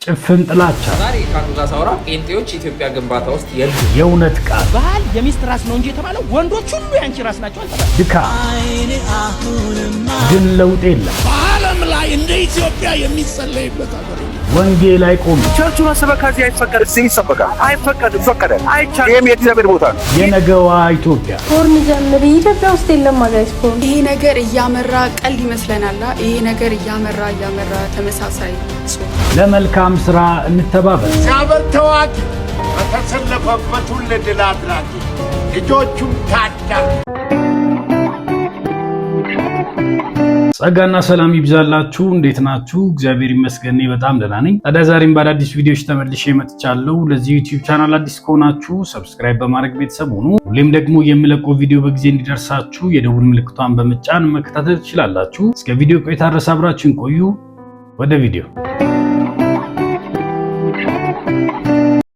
ጭፍን ጥላቻ፣ ዛሬ ከአንዱ ጋር ሳወራ ጴንጤዎች ኢትዮጵያ ግንባታ ውስጥ የሉ። የእውነት ቃል፣ ባል የሚስት ራስ ነው እንጂ የተባለው ወንዶች ሁሉ የአንቺ ራስ ናቸው አልተባለም። ድካም፣ ግን ለውጥ የለም። በዓለም ላይ እንደ ኢትዮጵያ የሚጸለይበት ሀገር የለም። ወንጌል አይቆምም። ቸርቹ መሰበክ እዚህ አይፈቀድም። እዚህ ይሰበካል። አይፈቀድም። ይፈቀዳል። አይቻልም። ይህም የእግዚአብሔር ቦታ ነው። የነገዋ ኢትዮጵያ። Porn ጀምሪ። ኢትዮጵያ ውስጥ የለም guys porn። ይሄ ነገር እያመራ ቀልድ ይመስለናል። ይሄ ነገር እያመራ እያመራ ተመሳሳይ ጾታ ለመልካም ስራ እንተባበር። እግዚአብሔር ተዋጊ፣ በተሰለፈበት ሁሉ ድል አድራጊ፣ ልጆቹም ታዳጊ። ጸጋና ሰላም ይብዛላችሁ። እንዴት ናችሁ? እግዚአብሔር ይመስገን እኔ በጣም ደህና ነኝ። ታዲያ ዛሬም በአዳዲስ ቪዲዮዎች ተመልሼ መጥቻለሁ። ለዚህ YouTube channel አዲስ ከሆናችሁ subscribe በማድረግ ቤተሰብ ሁኑ። ሁሌም ደግሞ የምለቀው ቪዲዮ በጊዜ እንዲደርሳችሁ የደውል ምልክቷን በመጫን መከታተል ትችላላችሁ። እስከ ቪዲዮ ቆይታ ድረስ አብራችሁን ቆዩ። ወደ ቪዲዮ።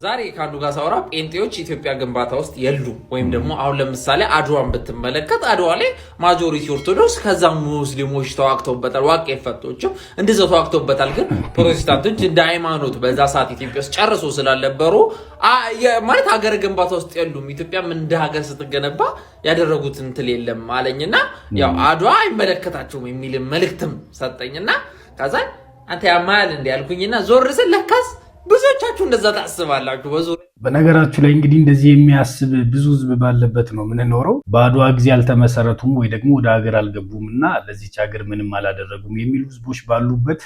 ዛሬ ከአንዱ ጋር ሳወራ ጴንጤዎች ኢትዮጵያ ግንባታ ውስጥ የሉ ወይም ደግሞ አሁን ለምሳሌ አድዋን ብትመለከት አድዋ ላይ majority ኦርቶዶክስ ከዛ ሙስሊሞች ተዋግተውበታል። ዋቄ ፈቶችም እንደዛው ተዋግተውበታል። ግን ፕሮቴስታንቶች እንደ ሃይማኖት በዛ ሰዓት ኢትዮጵያ ውስጥ ጨርሶ ስላልነበሩ ማለት ሀገር ግንባታ ውስጥ የሉም። ኢትዮጵያም እንደ ሀገር ስትገነባ ያደረጉት እንትን የለም አለኝና ያው አድዋ አይመለከታቸውም የሚል መልእክትም ሰጠኝና ከዛ አንተ ያማያል እንዲ ያልኩኝና ዞር ስል ለካስ ብዙዎቻችሁ እንደዛ ታስባላችሁ። በዙ በነገራችሁ ላይ እንግዲህ እንደዚህ የሚያስብ ብዙ ሕዝብ ባለበት ነው የምንኖረው። በአድዋ ጊዜ አልተመሰረቱም ወይ ደግሞ ወደ ሀገር አልገቡም እና ለዚች ሀገር ምንም አላደረጉም የሚሉ ሕዝቦች ባሉበት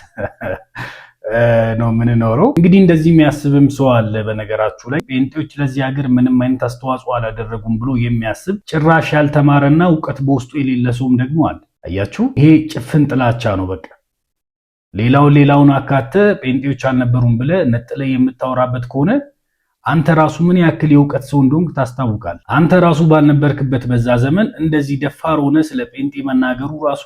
ነው የምንኖረው። እንግዲህ እንደዚህ የሚያስብም ሰው አለ። በነገራችሁ ላይ ጴንጤዎች ለዚህ ሀገር ምንም አይነት አስተዋጽኦ አላደረጉም ብሎ የሚያስብ ጭራሽ ያልተማረና እውቀት በውስጡ የሌለ ሰውም ደግሞ አለ። አያችሁ፣ ይሄ ጭፍን ጥላቻ ነው። በቃ ሌላውን ሌላውን አካተ ጴንጤዎች አልነበሩም ብለህ ነጥለህ የምታወራበት ከሆነ አንተ ራሱ ምን ያክል የእውቀት ሰው እንደሆንክ ታስታውቃል። አንተ ራሱ ባልነበርክበት በዛ ዘመን እንደዚህ ደፋር ሆነ ስለ ጴንጤ መናገሩ ራሱ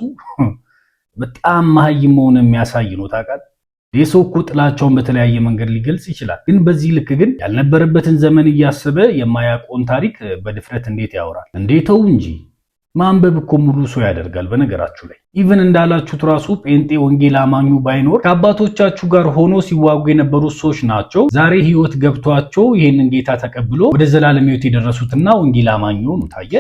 በጣም መሀይም መሆን የሚያሳይ ነው። ታውቃለህ፣ የሰው እኮ ጥላቻውን በተለያየ መንገድ ሊገልጽ ይችላል። ግን በዚህ ልክ ግን ያልነበረበትን ዘመን እያሰበ የማያውቀውን ታሪክ በድፍረት እንዴት ያወራል? እንዴ ተው እንጂ፣ ማንበብ እኮ ሙሉ ሰው ያደርጋል። በነገራችሁ ላይ even እንዳላችሁት ራሱ ጴንጤ ወንጌል አማኙ ባይኖር ከአባቶቻችሁ ጋር ሆኖ ሲዋጉ የነበሩት ሰዎች ናቸው ዛሬ ህይወት ገብቷቸው ይህንን ጌታ ተቀብሎ ወደ ዘላለም ህይወት የደረሱትና ወንጌል አማኝ ሆኑ። ታየ፣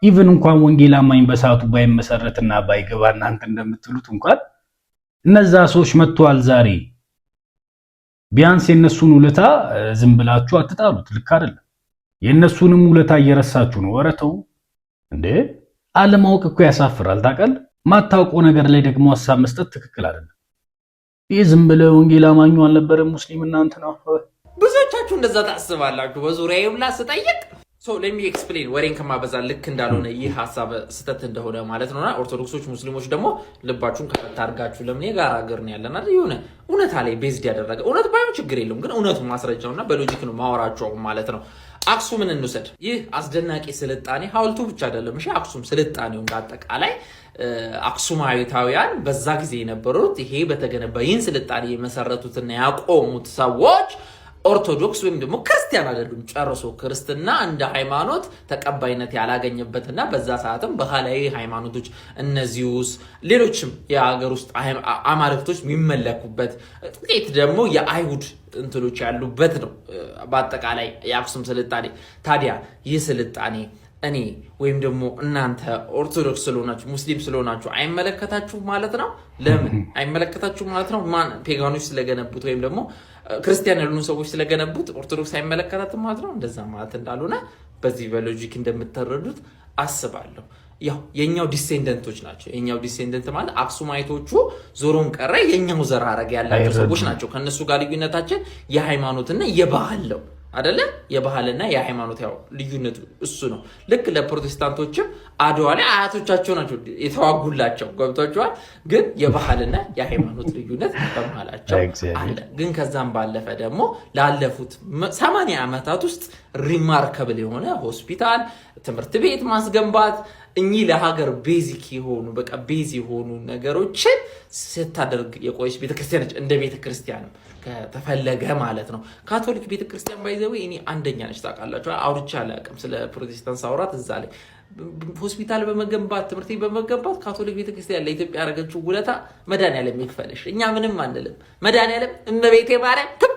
even እንኳን ወንጌል አማኝ በሰዓቱ ባይመሰረትና ባይገባ እናንተ እንደምትሉት እንኳን እነዛ ሰዎች መጥተዋል ዛሬ። ቢያንስ የእነሱን ውለታ ዝም ብላችሁ አትጣሉት። ልክ አይደለም። የእነሱንም ውለታ እየረሳችሁ ነው። ኧረ ተው እንዴ! አለማወቅ እኮ ያሳፍራል። ታውቃለህ? ማታውቀው ነገር ላይ ደግሞ ሀሳብ መስጠት ትክክል አይደለም። ይህ ዝም ብለህ ወንጌል አማኙ አልነበረም ሙስሊም እናንተ ነው። ብዙዎቻችሁ እንደዛ ታስባላችሁ። በዙሪያዬ ሁላ ስጠይቅ፣ so let me explain፣ ወሬን ከማበዛ ልክ እንዳልሆነ ይህ ሀሳብ ስህተት እንደሆነ ማለት ነውና ኦርቶዶክሶች፣ ሙስሊሞች ደግሞ ልባችሁን ከፈት አድርጋችሁ፣ ለምን የጋራ ሀገር ነው ያለን አይደል? የሆነ እውነታ ላይ based ያደረገ እውነት ባይሆን ችግር የለውም፣ ግን እውነቱ ማስረጃውና በ logic ነው ማወራቸው ማለት ነው። አክሱምን እንውሰድ። ይህ አስደናቂ ስልጣኔ ሐውልቱ ብቻ አይደለም። እሺ፣ አክሱም ስልጣኔው እንዳጠቃላይ አክሱማዊታውያን በዛ ጊዜ የነበሩት ይሄ በተገነባ ይህን ስልጣኔ የመሰረቱትና ያቆሙት ሰዎች ኦርቶዶክስ ወይም ደግሞ ክርስቲያን አይደሉም። ጨርሶ ክርስትና እንደ ሃይማኖት ተቀባይነት ያላገኘበትና በዛ ሰዓትም ባህላዊ ሃይማኖቶች እነዚሁስ ሌሎችም የሀገር ውስጥ አማልክቶች የሚመለኩበት፣ ጥቂት ደግሞ የአይሁድ እንትኖች ያሉበት ነው። በአጠቃላይ የአክሱም ስልጣኔ። ታዲያ ይህ ስልጣኔ እኔ ወይም ደግሞ እናንተ ኦርቶዶክስ ስለሆናችሁ ሙስሊም ስለሆናችሁ አይመለከታችሁ ማለት ነው? ለምን አይመለከታችሁ ማለት ነው? ማን pagan ኦች ስለገነቡት ወይም ደግሞ ክርስቲያን ያልሆኑ ሰዎች ስለገነቡት ኦርቶዶክስ አይመለከታትም ማለት ነው? እንደዛ ማለት እንዳልሆነ በዚህ በ logic እንደምትረዱት አስባለሁ። ያው የኛው descendant ኦች ናቸው። የኛው descendant ማለት አክሱማይቶቹ ዞሮም ቀረ የኛው ዘር ሐረግ ያላቸው ሰዎች ናቸው። ከእነሱ ጋር ልዩነታችን የሃይማኖትና የባህል ነው አደለ? የባህልና የሃይማኖት ያው ልዩነቱ እሱ ነው። ልክ ለፕሮቴስታንቶችም አድዋ ላይ አያቶቻቸው ናቸው የተዋጉላቸው። ገብቷቸዋል። ግን የባህልና የሃይማኖት ልዩነት በመሀላቸው አለ። ግን ከዛም ባለፈ ደግሞ ላለፉት 80 ዓመታት ውስጥ remarkable የሆነ ሆስፒታል፣ ትምህርት ቤት ማስገንባት፣ እኚህ ለሀገር basic የሆኑ፣ በቃ base የሆኑ ነገሮችን ስታደርግ የቆየች ቤተክርስቲያን ነች። እንደ ቤተክርስቲያንም ከተፈለገ ማለት ነው። ካቶሊክ ቤተክርስቲያን by the way እኔ አንደኛ ነች። ታውቃላችሁ፣ አውርቼ አላውቅም ስለ ፕሮቴስታንት ሳውራት። እዛ ላይ ሆስፒታል በመገንባት፣ ትምህርት ቤት በመገንባት ካቶሊክ ቤተክርስቲያን ለኢትዮጵያ ያደረገችው ውለታ መድኃኒዓለም ይክፈልሽ። እኛ ምንም አንልም። መድኃኒዓለም እመቤቴ ማርያም ክፍል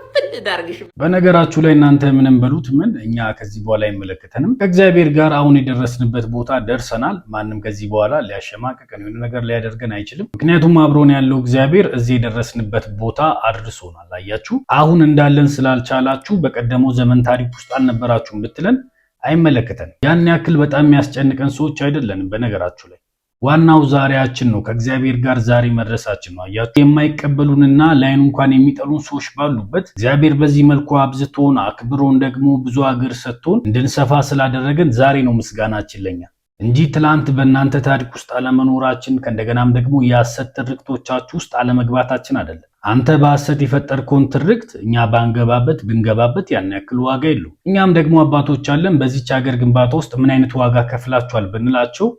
ዳርግሽ። በነገራችሁ ላይ እናንተ ምንም በሉት ምን እኛ ከዚህ በኋላ አይመለከተንም። ከእግዚአብሔር ጋር አሁን የደረስንበት ቦታ ደርሰናል። ማንም ከዚህ በኋላ ሊያሸማቅቀን፣ የሆነ ነገር ሊያደርገን አይችልም። ምክንያቱም አብሮን ያለው እግዚአብሔር እዚህ የደረስንበት ቦታ አድርሶናል። አያችሁ፣ አሁን እንዳለን ስላልቻላችሁ በቀደመው ዘመን ታሪክ ውስጥ አልነበራችሁም ብትለን አይመለከተንም። ያን ያክል በጣም የሚያስጨንቀን ሰዎች አይደለንም። በነገራችሁ ላይ ዋናው ዛሬያችን ነው። ከእግዚአብሔር ጋር ዛሬ መድረሳችን ነው። አያችሁ፣ የማይቀበሉንና ላይን እንኳን የሚጠሉን ሰዎች ባሉበት እግዚአብሔር በዚህ መልኩ አብዝቶን፣ አክብሮን፣ ደግሞ ብዙ ሀገር ሰጥቶን እንድንሰፋ ስላደረገን ዛሬ ነው ምስጋናችን ለኛ እንጂ ትላንት በእናንተ ታሪክ ውስጥ አለመኖራችን፣ ከእንደገናም ደግሞ የሐሰት ትርክቶቻችሁ ውስጥ አለመግባታችን አይደለም። አንተ በሐሰት የፈጠርከውን ትርክት እኛ ባንገባበት ብንገባበት ያን ያክል ዋጋ የለውም። እኛም ደግሞ አባቶች አለን። በዚች ሀገር ግንባታ ውስጥ ምን አይነት ዋጋ ከፍላችኋል ብንላቸው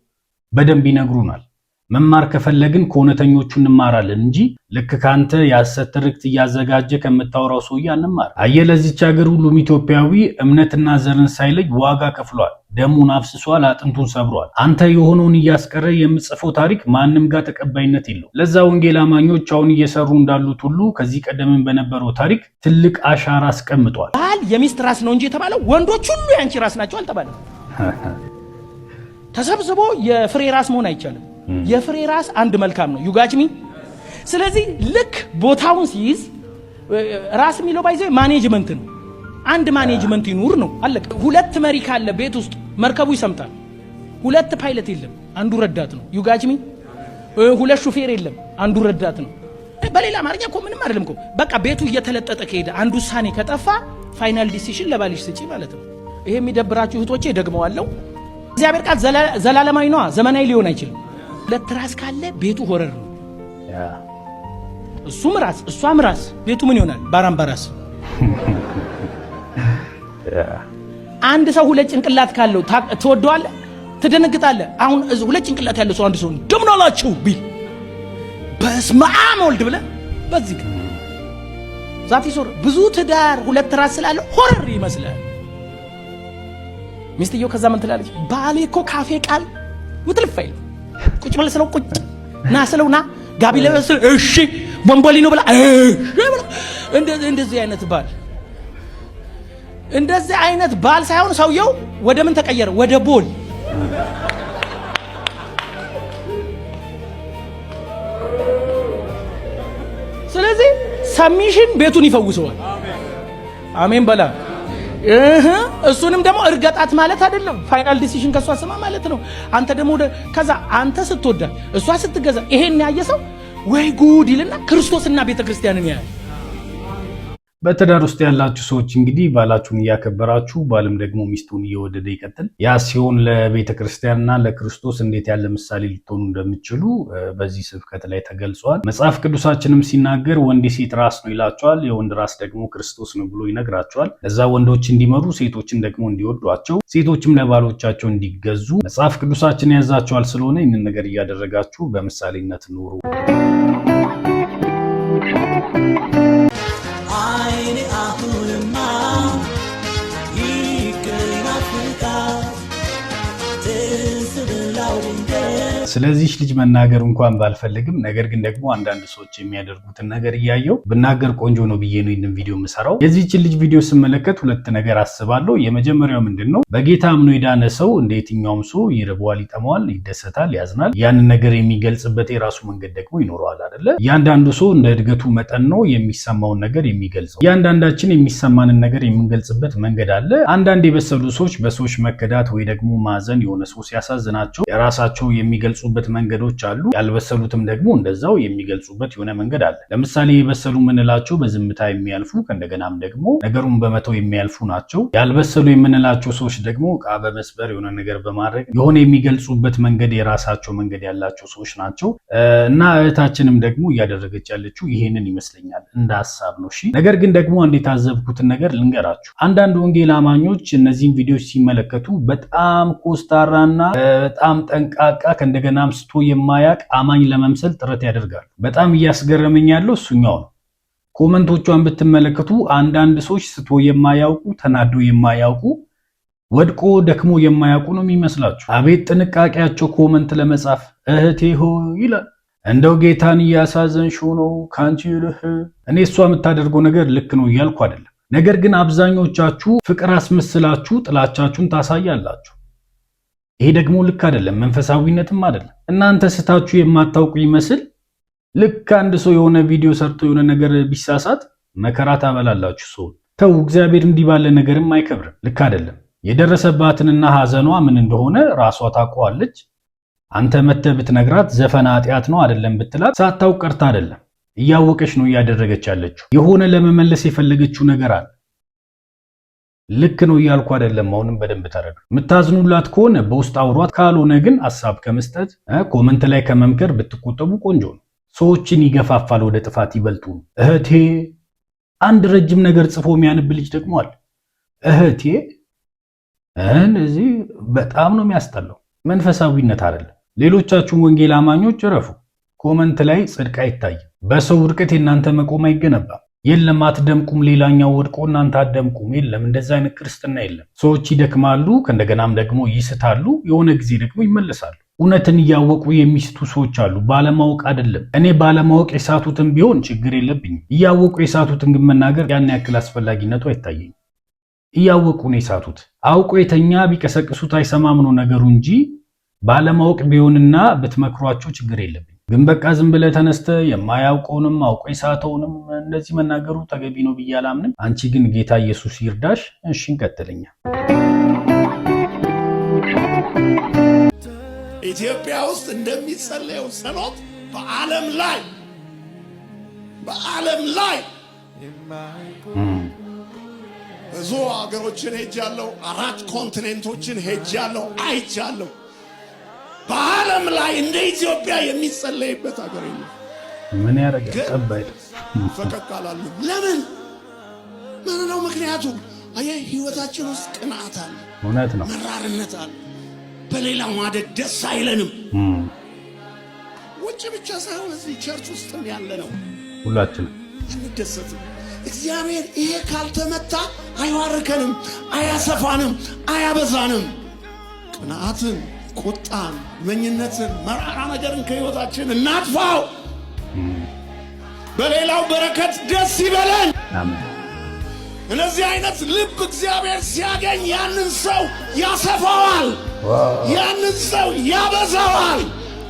በደንብ ይነግሩናል። መማር ከፈለግን ከእውነተኞቹ እንማራለን እንጂ ልክ ከአንተ የሐሰት ትርክት እያዘጋጀ ከምታወራው ሰውዬ አንማር። አየህ፣ ለዚች ሀገር ሁሉም ኢትዮጵያዊ እምነትና ዘርን ሳይለይ ዋጋ ከፍሏል። ደሙን አፍስሷል፣ አጥንቱን ሰብሯል። አንተ የሆነውን እያስቀረ የምጽፈው ታሪክ ማንም ጋር ተቀባይነት የለው። ለዛ ወንጌል አማኞች አሁን እየሰሩ እንዳሉት ሁሉ ከዚህ ቀደምን በነበረው ታሪክ ትልቅ አሻራ አስቀምጧል። ባል የሚስት ራስ ነው እንጂ የተባለው ወንዶች ሁሉ ያንቺ ራስ ናቸው አልተባለም። ተሰብስቦ የፍሬ ራስ መሆን አይቻልም። የፍሬ ራስ አንድ መልካም ነው፣ you got me። ስለዚህ ልክ ቦታውን ሲይዝ ራስ የሚለው by the way management ነው። አንድ management ይኑር ነው፣ አለቀ። ሁለት መሪ ካለ ቤት ውስጥ መርከቡ ይሰምጣል። ሁለት ፓይለት የለም፣ አንዱ ረዳት ነው። You got me። ሁለት ሹፌር የለም፣ አንዱ ረዳት ነው። በሌላ አማርኛ እኮ ምንም አይደለም እኮ፣ በቃ ቤቱ እየተለጠጠ ከሄደ፣ አንድ ውሳኔ ከጠፋ final decision ለባልሽ ስጪ ማለት ነው። ይሄ የሚደብራችሁ እህቶቼ ደግመዋለሁ። እግዚአብሔር ቃል ዘላለማዊ ነዋ፣ ዘመናዊ ሊሆን አይችልም። ሁለት ራስ ካለ ቤቱ horror ነው። እሱም ራስ እሷም ራስ፣ ቤቱ ምን ይሆናል? ባራምባራስ። አንድ ሰው ሁለት ጭንቅላት ካለው ትወደዋለህ፣ ትደነግጣለህ። አሁን ሁለት ጭንቅላት ያለው ሰው አንድ ሰው እንደምን አላችሁ ቢል በስመ አብ ወልድ ብለህ በዚህ ዛት ይሶር። ብዙ ትዳር ሁለት ራስ ስላለ horror ይመስላል። ሚስትየው ከዛ ምን ትላለች? ባሌ እኮ ካፌ ቃል ውጥልፍ አይልም። ቁጭ በል ስለው ቁጭ፣ ና ስለው ና፣ ጋቢ ለበስ እሺ፣ ቦምቦሊኖ ብላ እሺ ብላ። እንደዚህ አይነት ባል ሳይሆን ሰውየው ወደ ምን ተቀየረ? ወደ ball። ስለዚህ submission ቤቱን ይፈውሰዋል። አሜን በላ። እሱንም ደግሞ እርገጣት ማለት አይደለም። Final decision ከእሷ ስማ ማለት ነው። አንተ ደግሞ ከዛ አንተ ስትወዳት እሷ ስትገዛ ይሄን ያየ ሰው ወይ ጉድ ይልና ክርስቶስና ቤተ ክርስቲያንን ያያል። በትዳር ውስጥ ያላችሁ ሰዎች እንግዲህ ባላችሁን እያከበራችሁ፣ ባልም ደግሞ ሚስቱን እየወደደ ይቀጥል። ያ ሲሆን ለቤተ ክርስቲያንና ለክርስቶስ እንዴት ያለ ምሳሌ ልትሆኑ እንደምትችሉ በዚህ ስብከት ላይ ተገልጿል። መጽሐፍ ቅዱሳችንም ሲናገር ወንድ የሴት ራስ ነው ይላቸዋል፣ የወንድ ራስ ደግሞ ክርስቶስ ነው ብሎ ይነግራቸዋል። ለዛ ወንዶች እንዲመሩ፣ ሴቶችን ደግሞ እንዲወዷቸው፣ ሴቶችም ለባሎቻቸው እንዲገዙ መጽሐፍ ቅዱሳችን ያዛቸዋል። ስለሆነ ይህንን ነገር እያደረጋችሁ በምሳሌነት ኑሩ። አይኔ አሁንማ ይቅር ይናፍቃል ትዝ ብላው ድንገት። ስለዚች ልጅ መናገር እንኳን ባልፈልግም፣ ነገር ግን ደግሞ አንዳንድ ሰዎች የሚያደርጉትን ነገር እያየው ብናገር ቆንጆ ነው ብዬ ነው ይህንን ቪዲዮ የምሰራው። የዚህችን ልጅ ቪዲዮ ስመለከት ሁለት ነገር አስባለሁ። የመጀመሪያው ምንድን ነው? በጌታ አምኖ የዳነ ሰው እንደ የትኛውም ሰው ይርበዋል፣ ይጠማዋል፣ ይደሰታል፣ ያዝናል። ያንን ነገር የሚገልጽበት የራሱ መንገድ ደግሞ ይኖረዋል አይደለ? እያንዳንዱ ሰው እንደ እድገቱ መጠን ነው የሚሰማውን ነገር የሚገልጸው። እያንዳንዳችን የሚሰማንን ነገር የምንገልጽበት መንገድ አለ። አንዳንድ የበሰሉ ሰዎች በሰዎች መከዳት ወይ ደግሞ ማዘን፣ የሆነ ሰው ሲያሳዝናቸው የራሳቸው የሚገልጹበት የሚገልጹበት መንገዶች አሉ። ያልበሰሉትም ደግሞ እንደዛው የሚገልጹበት የሆነ መንገድ አለ። ለምሳሌ የበሰሉ የምንላቸው በዝምታ የሚያልፉ፣ ከእንደገናም ደግሞ ነገሩን በመተው የሚያልፉ ናቸው። ያልበሰሉ የምንላቸው ሰዎች ደግሞ ዕቃ በመስበር፣ የሆነ ነገር በማድረግ የሆነ የሚገልጹበት መንገድ፣ የራሳቸው መንገድ ያላቸው ሰዎች ናቸው። እና እህታችንም ደግሞ እያደረገች ያለችው ይሄንን ይመስለኛል፣ እንደ ሀሳብ ነው። እሺ፣ ነገር ግን ደግሞ አንድ የታዘብኩትን ነገር ልንገራችሁ። አንዳንድ ወንጌል አማኞች እነዚህን ቪዲዮዎች ሲመለከቱ በጣም ኮስታራና በጣም ጠንቃቃ፣ ከእንደገናም ስቶ የማያቅ አማኝ ለመምሰል ጥረት ያደርጋሉ። በጣም እያስገረመኝ ያለው እሱኛው ነው። Comment ኦቿን ብትመለከቱ አንዳንድ ሰዎች ስቶ የማያውቁ፣ ተናዶ የማያውቁ፣ ወድቆ ደክሞ የማያውቁ ነው የሚመስላችሁ። አቤት ጥንቃቄያቸው comment ለመጻፍ። እህቴ ሆይ ይላል። እንደው ጌታን እያሳዘንሽው ነው ከአንቺ ይልህ። እኔ እሷ የምታደርገው ነገር ልክ ነው እያልኩ አይደለም። ነገር ግን አብዛኞቻችሁ ፍቅር አስመስላችሁ ጥላቻችሁን ታሳያላችሁ። ይሄ ደግሞ ልክ አይደለም፣ መንፈሳዊነትም አይደለም። እናንተ ስታችሁ የማታውቁ ይመስል ልክ አንድ ሰው የሆነ ቪዲዮ ሰርቶ የሆነ ነገር ቢሳሳት መከራ ታበላላችሁ ሰው። ተው፣ እግዚአብሔር እንዲህ ባለ ነገርም አይከብርም። ልክ አይደለም። የደረሰባትንና ሀዘኗ ምን እንደሆነ ራሷ ታውቀዋለች። አንተ መተህ ብትነግራት ዘፈን ኃጢአት ነው አይደለም ብትላት ሳታውቅ ቀርታ አይደለም፣ እያወቀች ነው እያደረገች ያለችው። የሆነ ለመመለስ የፈለገችው ነገር አለ። ልክ ነው እያልኩ አይደለም። አሁንም በደንብ ተረዱ። የምታዝኑላት ከሆነ በውስጥ አውሯት፣ ካልሆነ ግን ሀሳብ ከመስጠት፣ comment ላይ ከመምከር ብትቆጠቡ ቆንጆ ነው። ሰዎችን ይገፋፋል ወደ ጥፋት ይበልጡ። እህቴ፣ አንድ ረጅም ነገር ጽፎ የሚያነብ ልጅ ደግሞ አለ። እህቴ፣ እዚህ በጣም ነው የሚያስጠላው። መንፈሳዊነት አይደለም። ሌሎቻችሁን ወንጌል አማኞች እረፉ። Comment ላይ ጽድቅ አይታይም። በሰው ውድቀት የእናንተ መቆም አይገነባም። የለም፣ አትደምቁም። ሌላኛው ወድቆ እናንተ አትደምቁም። የለም፣ እንደዛ አይነት ክርስትና የለም። ሰዎች ይደክማሉ፣ ከእንደገናም ደግሞ ይስታሉ። የሆነ ጊዜ ደግሞ ይመለሳሉ። እውነትን እያወቁ የሚስቱ ሰዎች አሉ። ባለማወቅ አይደለም። እኔ ባለማወቅ የሳቱትን ቢሆን ችግር የለብኝም። እያወቁ የሳቱትን ግን መናገር ያን ያክል አስፈላጊነቱ አይታየኝም። እያወቁ ነው የሳቱት። አውቆ የተኛ ቢቀሰቅሱት አይሰማም ነው ነገሩ እንጂ ባለማወቅ ቢሆንና ብትመክሯቸው ችግር የለብኝም። ግን በቃ ዝም ብለህ ተነስተህ የማያውቀውንም አውቆ የሳተውንም እንደዚህ መናገሩ ተገቢ ነው ብዬ አላምንም። አንቺ ግን ጌታ ኢየሱስ ይርዳሽ። እሺ፣ እንቀጥልኛ። ኢትዮጵያ ውስጥ እንደሚጸለየው ጸሎት በዓለም ላይ ብዙ ሀገሮችን ሄጃለሁ። አራት continent ኦችን ሄጃለሁ፣ አይቻለሁ። በዓለም ላይ እንደ ኢትዮጵያ የሚጸለይበት ሀገር የለም። ምን ያደርጋል? ጠብ አይልም። ፈቀቅ አላልንም። ለምን? ምን ነው ምክንያቱ? አየህ፣ ህይወታችን ውስጥ ቅንዓት አለ፣ እውነት ነው። መራርነት አለ። በሌላው ማደግ ደስ አይለንም። ውጭ ብቻ ሳይሆን እዚህ church ውስጥም ያለ ነው። ሁላችንም። አንደሰትም። እግዚአብሔር ይሄ ካልተመታ አይባርከንም፣ አያሰፋንም፣ አያበዛንም። ቅንዓትን፣ ቁጣን፣ መኝነትን፣ መራራ ነገርን ከህይወታችን እናጥፋው። በሌላው በረከት ደስ ይበለን። አሜን። እነዚህ አይነት ልብ እግዚአብሔር ሲያገኝ ያንን ሰው ያሰፋዋል፣ ያንን ሰው ያበዛዋል፣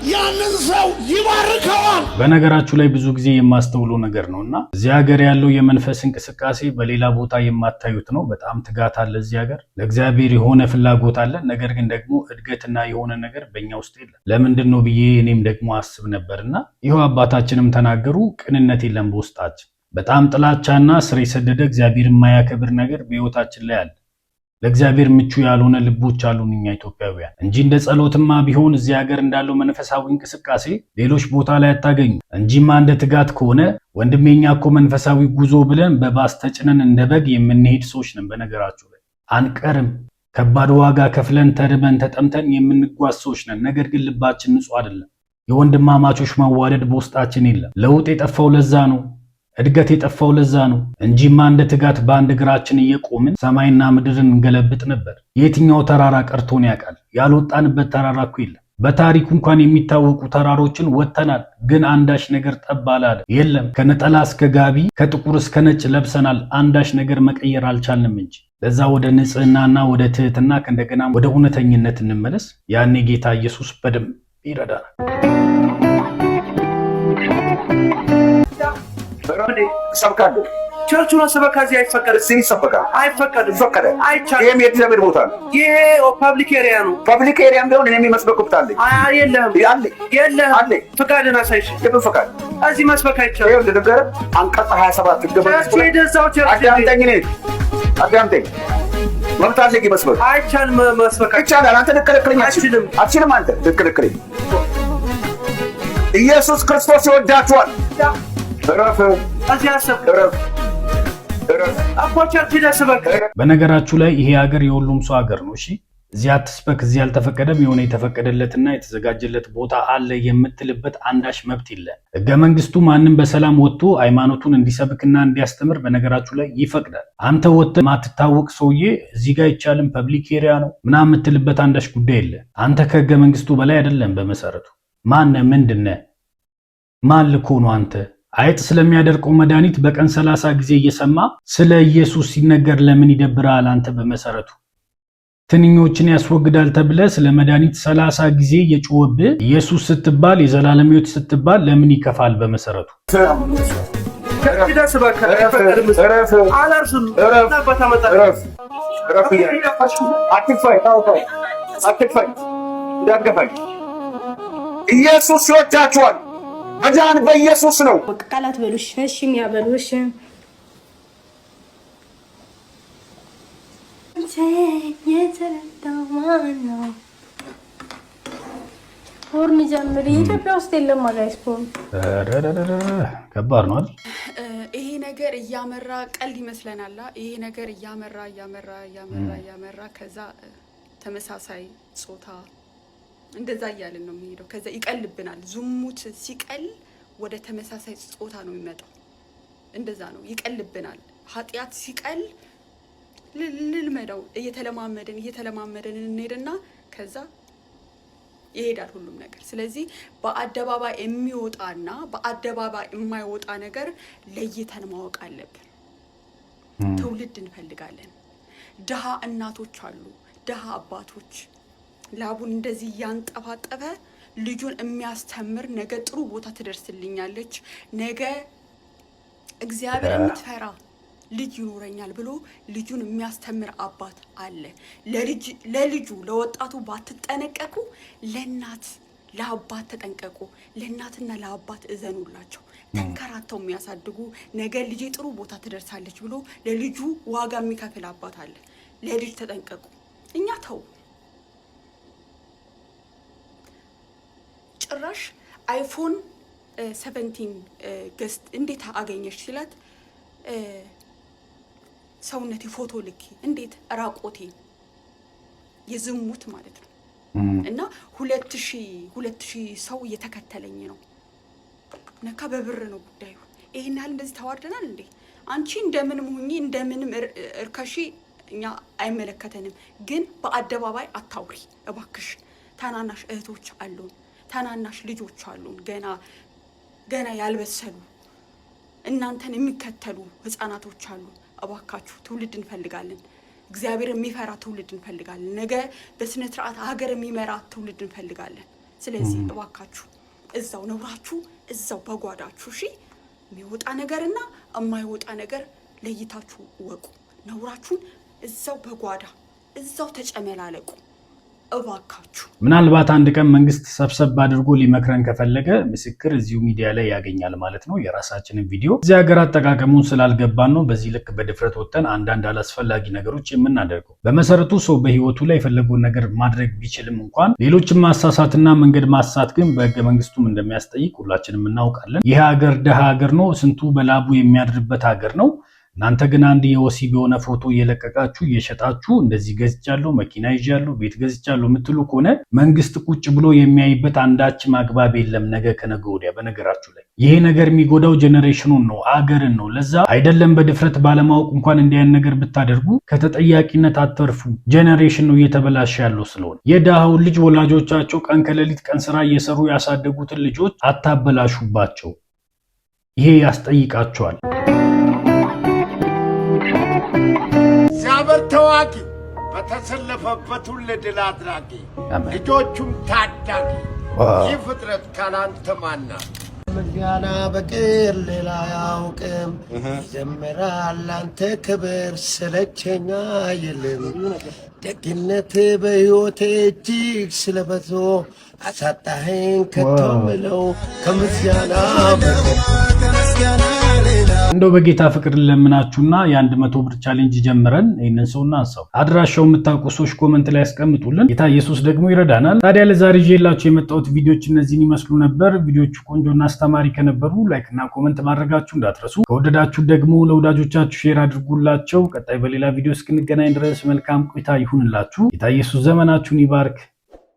ያንን ሰው ይባርከዋል። በነገራችሁ ላይ ብዙ ጊዜ የማስተውለው ነገር ነው እና እዚህ ሀገር ያለው የመንፈስ እንቅስቃሴ በሌላ ቦታ የማታዩት ነው። በጣም ትጋት አለ እዚህ ሀገር፣ ለእግዚአብሔር የሆነ ፍላጎት አለ። ነገር ግን ደግሞ እድገትና የሆነ ነገር በእኛ ውስጥ የለም። ለምንድን ነው ብዬ እኔም ደግሞ አስብ ነበር እና ይኸው አባታችንም ተናገሩ፣ ቅንነት የለም በውስጣችን። በጣም ጥላቻና ስር የሰደደ፣ እግዚአብሔር የማያከብር ነገር በህይወታችን ላይ አለ። ለእግዚአብሔር ምቹ ያልሆነ ልቦች አሉን እኛ ኢትዮጵያውያን እንጂ እንደ ጸሎትማ ቢሆን እዚህ ሀገር እንዳለው መንፈሳዊ እንቅስቃሴ ሌሎች ቦታ ላይ አታገኙ። እንጂማ እንደ ትጋት ከሆነ ወንድሜ እኛ እኮ መንፈሳዊ ጉዞ ብለን በባስ ተጭነን እንደ በግ የምንሄድ ሰዎች ነን። በነገራችሁ ላይ አንቀርም። ከባድ ዋጋ ከፍለን፣ ተርበን ተጠምተን የምንጓዝ ሰዎች ነን። ነገር ግን ልባችን ንጹህ አይደለም። የወንድማማቾች መዋደድ በውስጣችን የለም። ለውጥ የጠፋው ለዛ ነው። እድገት የጠፋው ለዛ ነው እንጂማ እንደ ትጋት በአንድ እግራችን እየቆምን ሰማይና ምድርን እንገለብጥ ነበር። የትኛው ተራራ ቀርቶን ያውቃል? ያልወጣንበት ተራራ እኮ የለም። በታሪኩ እንኳን የሚታወቁ ተራሮችን ወጥተናል፣ ግን አንዳች ነገር ጠብ አላለ። የለም፣ ከነጠላ እስከ ጋቢ፣ ከጥቁር እስከ ነጭ ለብሰናል። አንዳች ነገር መቀየር አልቻልንም እንጂ። ለዛ ወደ ንጽህናና ወደ ትህትና፣ ከእንደገና ወደ እውነተኝነት እንመለስ። ያኔ ጌታ ኢየሱስ በደንብ ይረዳናል። እሰብካለሁ። ቸርቹ ነው ስበካ። እዚህ አይፈቀድም። እዚህ ይሰበካል። አይፈቀድም። ይፈቀዳል። አይቻልም። ይሄም የእግዚአብሔር ቦታ ነው። ይሄ public area ነው። Public area ም ቢሆን እኔም የመስበክ መብት አለኝ። የለህም። አለኝ። የለህም። አለኝ። ፍቃድን አሳይሽ። የምን ፍቃድ? እዚህ መስበክ አይቻልም። ይኸውልህ ልንገርህ፣ አንቀጽ 27 ህገ መንግስቱ ላይ አዳምጠኝ፣ እኔ አዳምጠኝ። መብት አለኝ መስበክ። አይቻልም። መስበክ ይቻላል። አንተ ልትከለክለኝ አትችልም። አትችልም። አንተ ልትከለክለኝ። ኢየሱስ ክርስቶስ ይወዳችኋል። እረፍ፣ እረፍ። በነገራችሁ ላይ ይሄ ሀገር የሁሉም ሰው ሀገር ነው። እሺ፣ እዚህ አትስበክ፣ እዚህ አልተፈቀደም፣ የሆነ የተፈቀደለትና የተዘጋጀለት ቦታ አለ የምትልበት አንዳች መብት የለም። ህገ መንግስቱ ማንም በሰላም ወጥቶ ሃይማኖቱን እንዲሰብክና እንዲያስተምር በነገራችሁ ላይ ይፈቅዳል። አንተ ወጥተህ ማትታወቅ ሰውዬ እዚህ ጋር አይቻልም፣ public area ነው ምናምን የምትልበት አንዳች ጉዳይ የለ። አንተ ከህገ መንግስቱ በላይ አይደለም። በመሰረቱ ማነ ምንድነ ማን ልኮ ነው አንተ? አይጥ ስለሚያደርቀው መድኃኒት በቀን 30 ጊዜ እየሰማ ስለ ኢየሱስ ሲነገር ለምን ይደብራል? አንተ በመሰረቱ ትንኞችን ያስወግዳል ተብለ ስለ መድኃኒት 30 ጊዜ እየጮኸብህ ኢየሱስ ስትባል የዘላለም ሕይወት ስትባል ለምን ይከፋል? በመሰረቱ አላርፍም። አትግፋኝ፣ እንዳትገፋኝ። ኢየሱስ ይወዳችኋል። መዳን በኢየሱስ ነው። ቃላት በሉሽ፣ እሺ የሚያበሉሽ የተረዳው ማነው? Porn ጀምሪ። ኢትዮጵያ ውስጥ የለም guys porn። ከባድ ነው አይደል? ይሄ ነገር እያመራ ቀልድ ይመስለናል። ይሄ ነገር እያመራ እያመራ እያመራ እያመራ ከዛ ተመሳሳይ ጾታ እንደዛ እያልን ነው የሚሄደው። ከዛ ይቀልብናል። ዝሙት ሲቀል ወደ ተመሳሳይ ጾታ ነው የሚመጣው። እንደዛ ነው፣ ይቀልብናል። ኃጢአት ሲቀል ልልመደው እየተለማመድን እየተለማመድን እንሄድና ከዛ ይሄዳል ሁሉም ነገር። ስለዚህ በአደባባይ የሚወጣና በአደባባይ የማይወጣ ነገር ለይተን ማወቅ አለብን። ትውልድ እንፈልጋለን። ድሃ እናቶች አሉ፣ ድሃ አባቶች ላቡን እንደዚህ እያንጠባጠበ ልጁን የሚያስተምር፣ ነገ ጥሩ ቦታ ትደርስልኛለች፣ ነገ እግዚአብሔር የምትፈራ ልጅ ይኖረኛል ብሎ ልጁን የሚያስተምር አባት አለ። ለልጁ ለወጣቱ ባትጠነቀቁ ለእናት ለአባት ተጠንቀቁ። ለእናትና ለአባት እዘኑላቸው። ተንከራተው የሚያሳድጉ፣ ነገ ልጄ ጥሩ ቦታ ትደርሳለች ብሎ ለልጁ ዋጋ የሚከፍል አባት አለ። ለልጅ ተጠንቀቁ። እኛ ተው ጭራሽ iPhone 17 ገዝት እንዴት አገኘሽ ሲላት ሰውነቴ ፎቶ ልኬ እንዴት ራቆቴ የዝሙት ማለት ነው። እና 2000 ሰው እየተከተለኝ ነው። ነካ በብር ነው ጉዳዩ። ይሄን ያህል እንደዚህ ተዋርደናል እንዴ? አንቺ እንደምንም ሁኚ እንደምንም እርከሺ፣ እኛ አይመለከተንም። ግን በአደባባይ አታውሪ እባክሽ። ታናናሽ እህቶች አሉን፣ ታናናሽ ልጆች አሉን፣ ገና ገና ያልበሰሉ እናንተን የሚከተሉ ህጻናቶች አሉ። እባካችሁ ትውልድ እንፈልጋለን። እግዚአብሔር የሚፈራ ትውልድ እንፈልጋለን። ነገ በስነ ስርዓት ሀገር የሚመራ ትውልድ እንፈልጋለን። ስለዚህ እባካችሁ እዛው ነውራችሁ እዛው በጓዳችሁ እሺ። የሚወጣ ነገርና የማይወጣ ነገር ለይታችሁ እወቁ። ነውራችሁን እዛው በጓዳ እዛው ተጨመላለቁ እባካችሁ። ምናልባት አንድ ቀን መንግስት ሰብሰብ አድርጎ ሊመክረን ከፈለገ ምስክር እዚሁ ሚዲያ ላይ ያገኛል ማለት ነው። የራሳችንን ቪዲዮ እዚህ ሀገር አጠቃቀሙን ስላልገባን ነው በዚህ ልክ በድፍረት ወጥተን አንዳንድ አላስፈላጊ ነገሮች የምናደርገው። በመሰረቱ ሰው በህይወቱ ላይ የፈለገውን ነገር ማድረግ ቢችልም እንኳን ሌሎችን ማሳሳትና መንገድ ማሳት ግን በህገ መንግስቱም እንደሚያስጠይቅ ሁላችንም እናውቃለን። ይህ ሀገር ደሃ ሀገር ነው። ስንቱ በላቡ የሚያድርበት ሀገር ነው። እናንተ ግን አንድ የወሲብ የሆነ ፎቶ እየለቀቃችሁ እየሸጣችሁ እንደዚህ ገዝቻለሁ፣ መኪና ይዣለሁ፣ ቤት ገዝቻለሁ የምትሉ ከሆነ መንግስት ቁጭ ብሎ የሚያይበት አንዳችም አግባብ የለም። ነገ ከነገ ወዲያ በነገራችሁ ላይ ይሄ ነገር የሚጎዳው generation ኑን ነው፣ አገርን ነው። ለዛ አይደለም በድፍረት ባለማወቅ እንኳን እንዲህ ዓይነት ነገር ብታደርጉ ከተጠያቂነት አትተርፉም። Generation ነው እየተበላሸ ያለው ስለሆነ የድሃውን ልጅ ወላጆቻቸው ቀን ከሌሊት ቀን ስራ እየሰሩ ያሳደጉትን ልጆች አታበላሹባቸው። ይሄ ያስጠይቃቸዋል። እግዚአብሔር ተዋጊ፣ በተሰለፈበት ሁሉ ድል አድራጊ፣ ልጆቹም ታዳጊ። ይህ ፍጥረት ካላንተ ማናት? ምስጋና በቀር ሌላ አያውቅም። ይዘምራል ላንተ ክብር ስለቸኛ የለም። ደግነት በሕይወቴ እጅግ ስለበዞ አሳጣኸኝ ከቶ ምለው ከምስጋና በቀር። እንደው በጌታ ፍቅር ለምናችሁና የ100 ብር challenge ጀምረን ይህንን ሰው እናንሳው። አድራሻው የምታውቁ ሰዎች comment ላይ ያስቀምጡልን። ጌታ ኢየሱስ ደግሞ ይረዳናል። ታዲያ ለዛሬ ይዤላችሁ የመጣሁት ቪዲዮዎች እነዚህን ይመስሉ ነበር። ቪዲዮቹ ቆንጆና አስተማሪ ከነበሩ like እና comment ማድረጋችሁ እንዳትረሱ። ከወደዳችሁ ደግሞ ለወዳጆቻችሁ share አድርጉላቸው። ቀጣይ በሌላ ቪዲዮ እስክንገናኝ ድረስ መልካም ቆይታ ይሁንላችሁ። ጌታ ኢየሱስ ዘመናችሁን ይባርክ።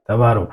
ተባረኩ።